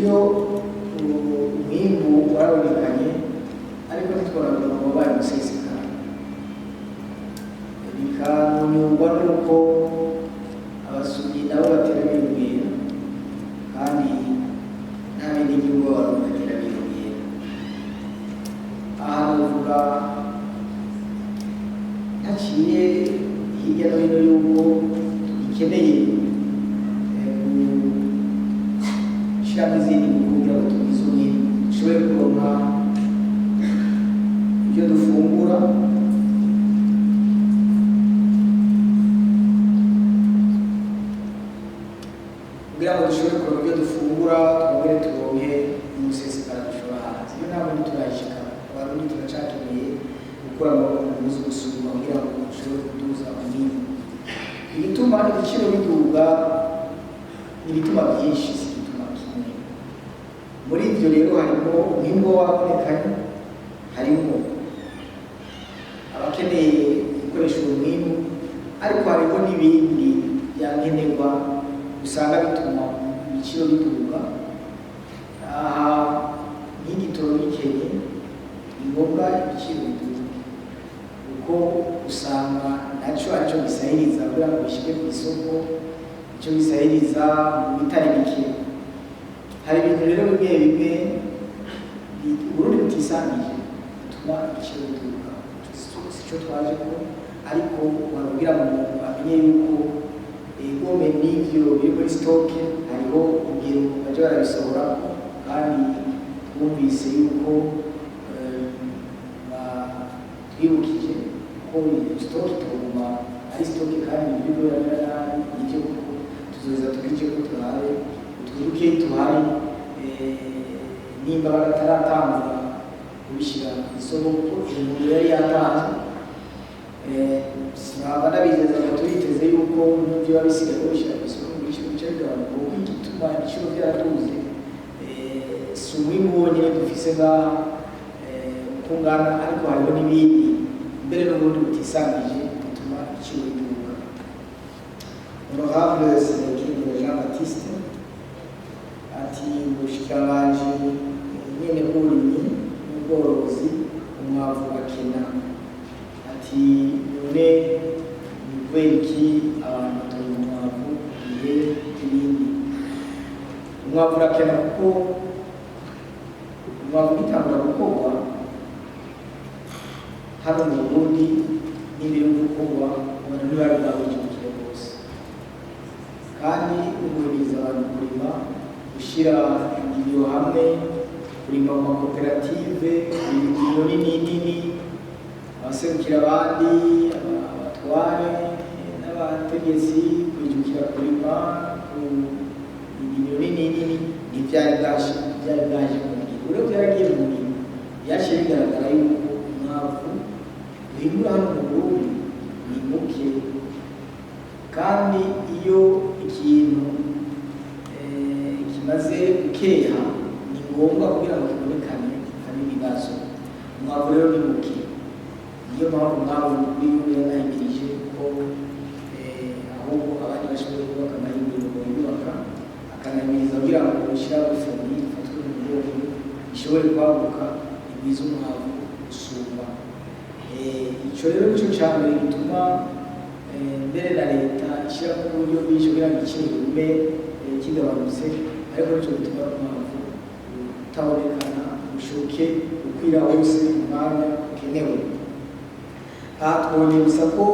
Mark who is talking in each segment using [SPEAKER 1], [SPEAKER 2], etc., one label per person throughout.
[SPEAKER 1] Nivyo, umwimbu warabonekanye, ariko ntitworavuga ngo wabaye umusesekara, bikanunyurwa n'uko abasumyi nabo batera biyongera, kandi nta bindi gihugu b'Abarundi batera biyongera. Aha novuga ntaciye hirya no hino yuko tugikeneye gushyiramo izindi ngufu kugira ngo tugwize umwimbu, dushobore kuronka ibyo dufungura, kugira ngo dushobore kuronka ibyo dufungura, twongere turonke n'umusesekara dushora hanze. Iyo ntabwo ntiturayishika. Abarundi turacakeneye gukura amaboko mu mpuzu gusumba kugira ngo dushobore kuduza umwimbu. Ibituma ibiciro biduga ni ibituma byinshi, si igituma kimwe. Muri ibyo rero harimo umwimbu wabonekanye, harimo abakeneye gukoresha uwo mwimbu, ariko hariho n'ibindi byankenerwa usanga bituma ibiciro biduga. Aha nk'igitoro gikenye, ni ngombwa ibiciro biduga, kuko usanga nacyo aricyo gisahiriza kugira ngo bishyire ku isoko, icyo gisahiriza mu bitari bike. Hari ibintu rero bimwe bimwe Uburundi butisangije bituma ibiciro biduga. Sico twaje ko, ariko warubwira ngo umuntu amenye yuko egome n'ivyo biri muri stock, hariho ingero baje barabisohora, kandi twumvise yuko twibukije ko stock itoguma ari stock kandi ibintu biriko biramera nabi. Nivyo koko, tuzoza tubije ko turabe utwo dukeyi tuhari, nimba bataratangura kubishyira ku isoko, kuko intumbero yari yatanzwe. Sinaba ndabizeza ngo turiteze yuko n'ibyo biba bisigaye babishyira ku isoko ibiciro bica bigabanuka, kuko igituma ibiciro byaraduze si umwimbu wonyine dufise ngaha uko ungana, ariko hariho n'ibindi mbere n'ubundi butisangije bituma ibiciro biduga. Honorable Sindayikengera Jean Baptiste ati: "Ubushikiranganji nyene bw'uburimyi n'ubworozi, umwavu urakena." Ati: "None ni kubera iki abantu batora umwavu gihe n'ibindi?" Umwavu urakena kuko umwavu ugitangura gukorwa hano mu Burundi n'imbere yo gukorwa, abantu ntibari bwawijukire rwose, kandi uguhimiriza abantu kurima, gushyira indimiro hamwe, kurima mu makoperative, indimiro nini nini, abaserukira abandi, abatware n'abategetsi kwijukira kurima ku indimiro nini nini, ntivyari bwaje, byari bwaje mu ngiro. Rero byaragiye mu ngiro, byaciye bigaragara yuko umwavu duhingura hano mu Burundi ni muke, kandi iyo ikintu kimaze gukeha ni ngombwa kugira ngo kibonekane habe ibibazo. Umwavu rero ni muke, niyo mpamvu umwavu w'igihugu yanahimirije ko ahubwo abandi bashoboye kubaka amahinguriro yubaka, akanahimiriza kugira ngo ishyirahamwe FOMI ifatwe mu mugongo, ishobore kwaguka, igwize umwavu gusumba. Ico rero nico ca mbere gituma mbere na leta ishyiramo uburyo bwinshi kugira ngo igiciro kigume kigabanutse, ariko nico gituma umwavu utabonekana ushoke ukwira hose mu mwanya ukenewe. Aha twonyibutsa ko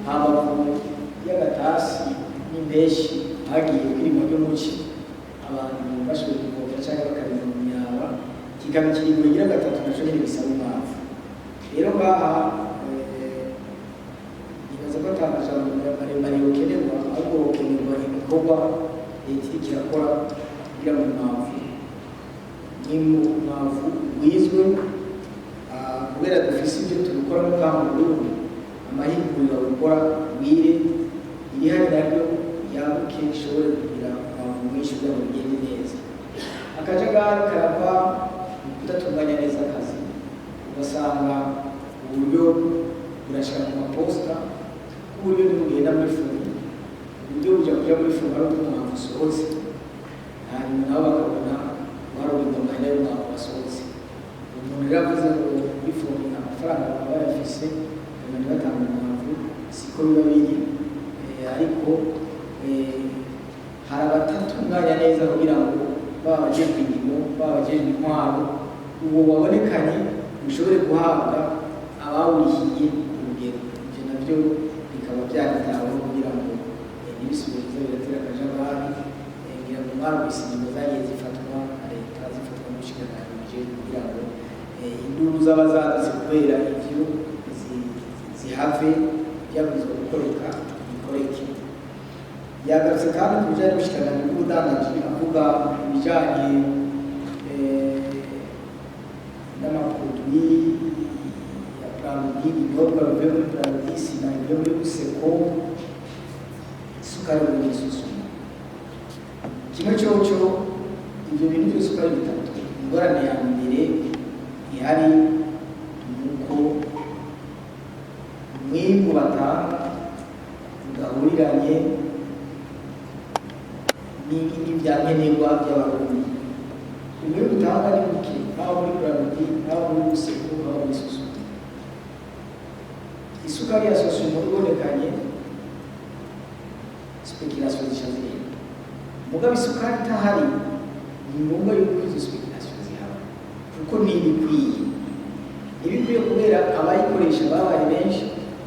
[SPEAKER 1] hambavu y'agatasi n'impeshi hagiye kwirima ryo muci, abantu bashoboye kuvomera cyangwa bakarima mu myaba, kikaba ikiringo gira gatatu, naco nyene bisaba umwavu. Rero ngaha nibaza ko ata majambo maremare yokenerwa, ahubwo hokenerwa ibikorwa leta iriko irakora kugira ngo umwavu nimba umwavu wizwe, kubera dufise ibyo tubikoramo ngaha mu Burundi, amahinguriro gukora gwire, irihari naryo yaguke, ishobore kugira umwavu mwinshi kugira ngo bigende neza. Akajagari karava mu kudatunganya neza akazi, ugasanga uburyo burashika ku maposita, uburyo ntibugenda muri FOMI, uburyo buja kuja muri FOMI ari uko umwavu usohotse, hanyuma nabo bakabona Guharurirwa amahera y'umwavu wasohotse. Umuntu rero avuze ngo bifunga amafaranga baba bayafise, hanyuma ntibatange umwavu, siko biba biri. Ariko hari abatatunganya neza kugira ngo baba abajejwe indimo, baba abajejwe intwaro, uwo wabonekanye ushobore guhabwa abawurihiye ku rugero. Ivyo navyo bikaba byaritaweho kugira ngo ntibisubire biza biratera akajagari. Ngira ngo mwarumvise ingingo zagiye zifatwa na leta, zifatwa n'ubushikiranganji bubijejwe, kugira ngo induru zaba zadutse kubera ivyo zihave, byabwirizwa gukoreka bikoreke. Yagarutse kandi ku bijyanye n'ubushikiranganji bw'ubudandaji, avuga ibijyanye n'ama produits ya Brarudi, ibinyobwa bivuye muri Brarudi, sima bivuye muri Buseko, isukari muri Sosumo. Kimwe cyoco, ibyo bintu byose uko ari bitatu, ingorane ya mbere ihari ni uko umwimbu batanga udahuriranye n'ibyankenerwa by'Abarundi. Umwimbu utanga ni muke, haba muri Brarudi, haba muri Buseko, haba muri Sosumo. Isukari ya Sosumo ibonekanye, spéculation zica zigenda. Mugabo isukari itahari, ni ngombwa yuko izo spéculation zihaba, kuko ni ibikwiye, ntibikwiye kubera abayikoresha babaye benshi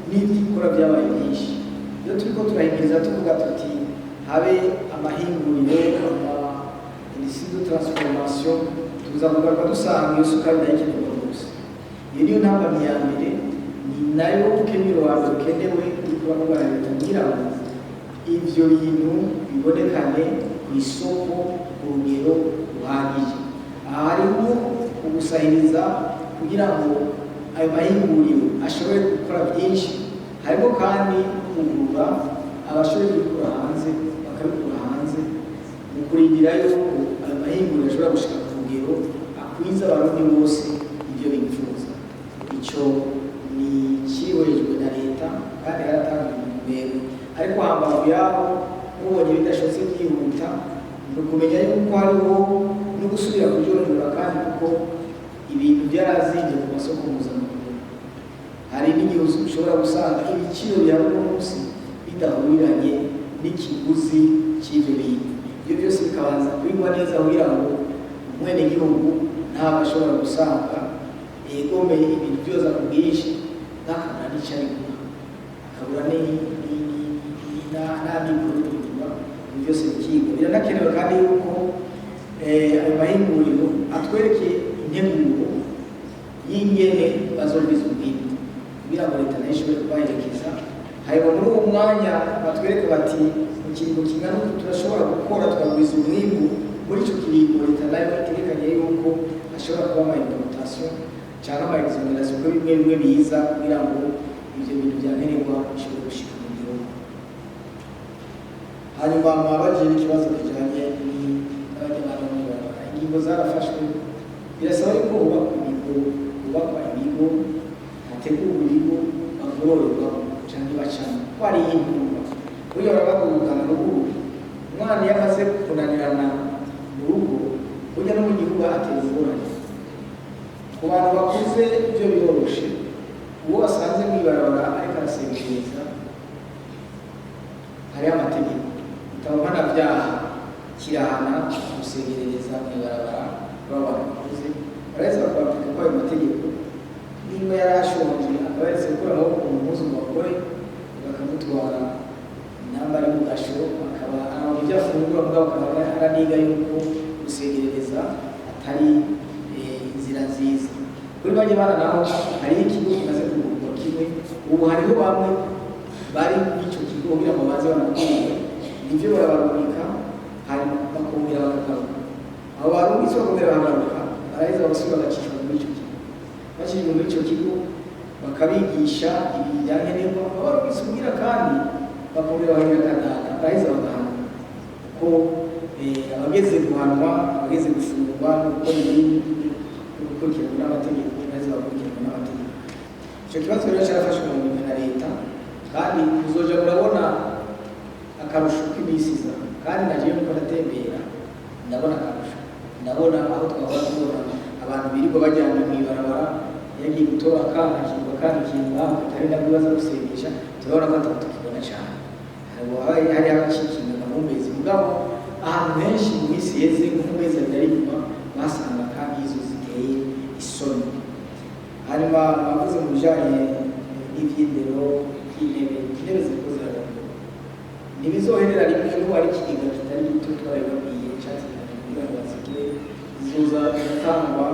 [SPEAKER 1] n'ibyikora byabaye byinshi. Iyo turiko turahimiriza tuvuga tuti habe amahinguriro, ama industrie de transformation, tuza kugaruka dusanga iyo sukari nayo ikenerwa rwose. Iyo niyo ntambamyi ya mbere, ni nayo ukenero wa mbere ukenewe uriko urakorwa na leta kugira ngo ivyo bintu bibonekane ku isoko ku rugero ruhagije. Aha harimo ugusahiriza kugira ngo ayo mahinguriro ashobore gukora byinshi, harimo kandi kugurura abashoboye kubikura hanze bakabikura hanze, mu kurindira yuko ayo mahinguriro ashobora gushika ku rugero akwiza Abarundi bose ibyo bifuza. Icyo ni kihwejwe na leta kandi haratanga intumbero. Ariko hambavu yaho, mubonye bidashobotse byihuta, ni ukumenya yuko hariho no gusubira kubyongera kandi, kuko ibintu byarazinze ku masoko mpuzamakungu. Hari n'igihe ushobora gusanga ibiciro bya uno munsi bidahuriranye n'ikiguzi cy'ibyo bintu. Ibyo byose bikabanza kwigwa neza kugira ngo umwenegihugu ntabwo ashobora gusanga yegomeye ibintu byose ku bwinshi, ntakabura n'icyo arigura, akabura n'amikoro yo kubigura. Ibyo byose bikigwa. Biranakenewe kandi yuko ayo mahinguriro atwereke integuro y'ingene bazogwiza umwimbu, kugira ngo leta nayo ishobore kubaherekeza. Hanyuma muri uwo mwanya batwereke bati mu kiringo kingana uku turashobora gukora tukagwiza umwimbu. Muri ico kiringo leta nayo itegekanye yuko hashobora kuba ama importation cyangwa ama exonération ko bimwe bimwe biza, kugira ngo ivyo bintu vya nkenerwa bishobore gushika mu gihugu. Hanyuma mwabajije n'ikibazo kijanye n'abajya mw'ibarabara. Ingingo zarafashwe. Birasaba yuko hubakwa ibigo, hategurwa ibigo bagororerwamo canke bacamo, ko hariyo intumba burya barabagurukana ruguru. Umwana iyo amaze kunanirana mu rugo, burya no mu gihugu atera ingorane. Ku bantu bakuze ibyo biroroshe. Uwo basanze mw'ibarabara ariko arasengereza, hariho amategeko, bitaba mpanabyaha kirahana gusengerereza mw'ibarabara. Kuri abo bantu bakuze, baraheza bakabapika ko ayo mategeko. Niba yari ashonje, akaba yaretse gukura amaboko mu mpuzu ngo akore, bakamutwara inamba ari mu gasho, akaba aronka ibyo afungura, mugabo akaba araniga yuko gusengerereza atari inzira nziza. Kuri bajya bana naho, hariho ikigo kimaze kugurwa kimwe. Ubu hariho bamwe bari muri icyo kigo kugira ngo baze banakure nivyo, barabarungika hanyuma bakongera bakagaruka. Abo barungitse bakongera bakagaruka, baraheza bagasubira bagacishwa muri icyo kigo. Bakiri muri icyo kigo bakabigisha ibintu bya nkenerwa. Babarungitse kugira kandi bakongera bakagira akadada, baraheza bagahanwa, kuko abageze guhanwa, abageze gufungwa no gukora ibindi no gukurikiranwa n'amategeko, baraheza bakurikiranwa n'amategeko. Icyo kibazo rero cyarafashwe mu minwe na leta, kandi muzoja murabona akarusho k'iminsi iza. Kandi nagiye nuko ndatembera, ndabona akarusho. Ndabona aho twahora tubona abantu birirwa bajyana mw'ibarabara, yagiye gutora akana akirwa kanikiye ngaho katari nabwo baza gusengesha, turabona ko atatu tukibona cyane. Hari abacikinga amahumbezi, mugabo ahantu henshi mu minsi iheze, nko mu mezi 2 ari inyuma, basanga kandi izo ziteye isoni. Hanyuma mwavuze mu bijanye n'ivy'indero, by'intebe, intebe ziriko ziragaruka, ntibizoherera rimwe. N'ubu ari ikigega kitari gito, twarabibabwiye, cyategekanye kugira ngo bazigure, zizoza ziratangwa.